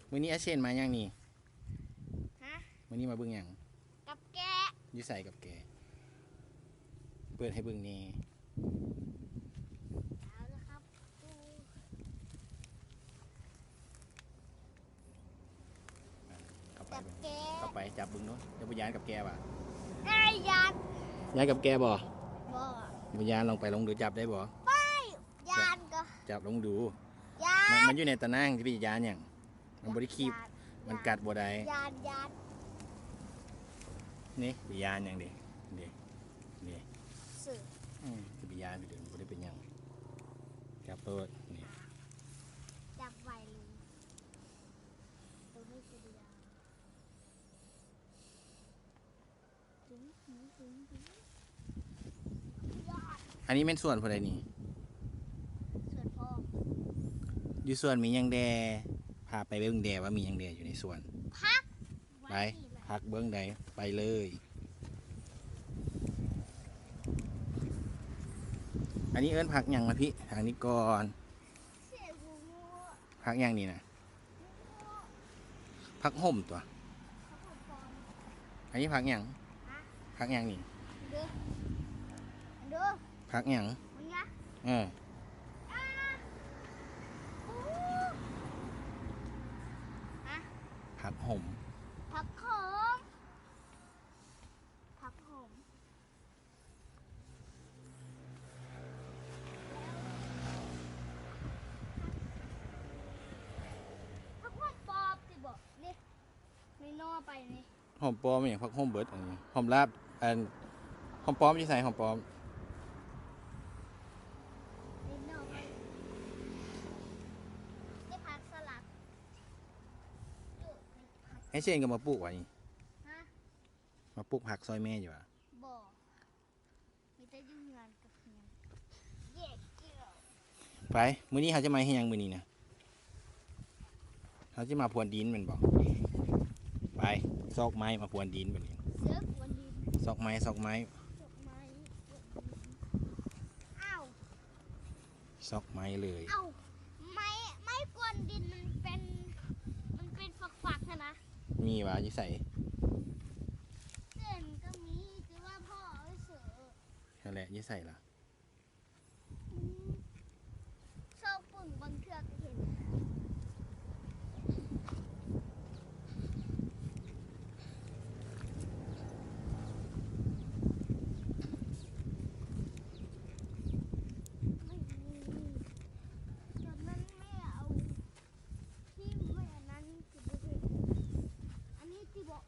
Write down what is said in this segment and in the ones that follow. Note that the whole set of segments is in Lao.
ມື້ນີ້ອ້າຍເຊນມາຫຍັງນີ້? ຮະ? ມື້ນີ້ມາເບິ່ງຫຍັງ? ກັບແກະ. ຢູ່ໃສກັບແກະ? ເປີດໃຫ້ເບິ່ງແດ່. ເອົາລະຄັບ. ເຂົ້າໄປເບິ່ງ ຈັບແກະ ເຂົ້າໄປຈັບເບິ່ງດູ. ເຈົ້າບໍ່ຢ້ານກັບແກະຫວາ? ເອີຍ ຢ້ານ. ຢ້ານກັບແກະບໍ່? ບໍ່. ບໍ່ຢ້ານ. ລອງໄປລອງດູ ຈັບໄດ້ບໍ່? ໄປ. ຢ້ານກໍ ຈັບລອງດູ. ຢ້ານ. ມັນ ມັນຢູ່ໃນຕາໜ່າງ ຊິໄປຢ້ານຫຍັງ? ມັນບໍ່ໄດ້ຄີບ. ຢ້ານ. ມັນກັດບໍ່ໄດ້. ຢ້ານ ຢ້ານ. ນີ້ ໄປຢ້ານຫຍັງເດ ເດ ເດ. ອືມ ຊິໄປຢ້ານໄປເດີ ມັນບໍ່ໄດ້ເປັນຫຍັງ. ຈັບໂລດ ນີ້ ຈັບໄວ້ເລີຍ. ຕົວນີ້ຊິໄປຢ້ານ. ອັນນີ້ແມ່ນສວນຜູ້ໃດນີ້? ສວນພໍ່. ຢູ່ສວນມີຫຍັງແດ່? ພາໄປເບິ່ງແດ່ວ່າມີຫຍັງແດ່ຢູ່ໃນສວນ. ຜັກ. ໄປ ໄວ້ນີ້ແຫຼະ ຜັກເບິ່ງໃດ. ໄປເລີຍ. ອັນນີ້ເອີ້ນຜັກຫຍັງລະພີ່? ທາງນີ້ກ່ອນ. ເສຍ ບໍ່ຮູ້. ຜັກຫຍັງນີ້ນະ? ຜັກຫົມຕົວະ. ອັນນີ້ຜັກຫຍັງ? ຜັກຫຍັງນີ້? ເດີ ເດີ ຜັກຫຍັງ? ເອີ ຜັກຫົມ. ຜັກຫົມ ຜັກຫົມ. ຜັກຫອມປ້ອມຕິບໍ? ນີ້ ມີໜໍ່ໄປນີ້. ຫອມປ້ອມອີ່ຫຍັງ? ຜັກຫົມເບິດອັນນີ້. ຫອມລາບ ອັນ ຫອມປ້ອມຢູ່ໃສ? ຫອມປ້ອມ ມີໜໍ່ໄປ. ນີ້ຜັກສະຫຼັດ. ໃຫ້ເຊນກໍມາປູກວ່ານີ້. ຮະ? ມາປູກຜັກຊ່ອຍແມ່ຢູ່ຫວາ? ບໍ່. ມີແຕ່ຢູ່ເຮືອນກັບເຮືອນ. ໄປ ມື້ນີ້ເຮົາຈະມາເຮັດຫຍັງມື້ນີ້ນະ? ເຮົາຈະມາພວນດິນແມ່ນບໍ່? ໄປ ຊອກໄມ້ມາພວນດິນບາດນີ້. ເສືອພວນດິນ. ຊອກໄມ້ ຊອກໄມ້ ຊອກໄມ້. ອ້າວ ຊອກໄມ້ເລີຍ. ເອົ້າ ໄມ້ ໄມ້ກວນດິນມັນເປັນ ມັນເປັນຝັກໆຫັ້ນນະ. ມີຫວາ? ຢູ່ໃສ? ເຫັນກໍມີ ແຕ່ວ່າພໍ່ເອົາໄວ້ເສີ. ຫັ້ນແຫຼະ ຢູ່ໃສລະ? ຊອກເບິ່ງບາງເທື່ອກໍເຫັນ. ຕົນນັ້ນແມ່ເອົາຖິ້ມໄວ້ ອັນນັ້ນຊິບໍ່ເຫັນ. ອັນນີ້ຕິເບາະ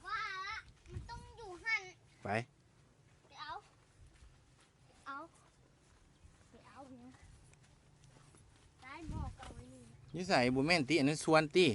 ວ່າລະ ມັນຕ້ອງຢູ່ຫັ້ນ. ໄປ ໄປເອົາ ໄປເອົາ ໄປເອົາຫຍັງ? ໄດ້ໝໍ້ເກົ່າໄວ້ນີ້. ຢູ່ໃສ? ບໍ່ແມ່ນຕິ ອັນນັ້ນສວນຕິ.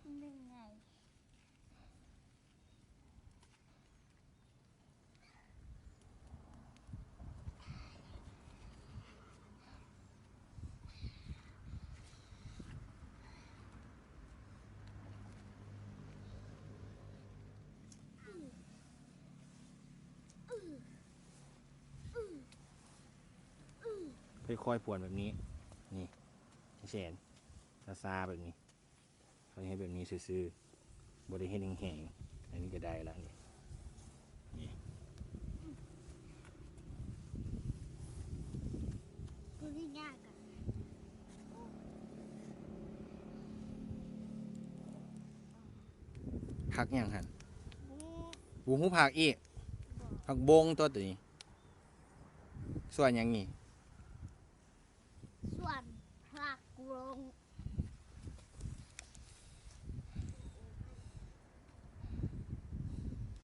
ເປັນໄງ? ຄ່ອຍໆພວນແບບນີ້ ນີ້ ແສນ ຊ້າໆແບບນີ້. ຂ້ອຍເຮັດແບບນີ້ຊື່ໆ ບໍ່ໄດ້ເຮັດແຮງໆ. ອັນນີ້ກໍໄດ້ລະ ນີ້ ນີ້ ຕົວນີ້ຍາກອະ. ຜັກຫຍັງຫັ້ນ? ບໍ່ຮູ້ ບໍ່ຮູ້ຜັກອີກ. ບໍ່ ຜັກບົ້ງຕົວະ ຕົວນີ້. ສວນຫຍັງນີ້?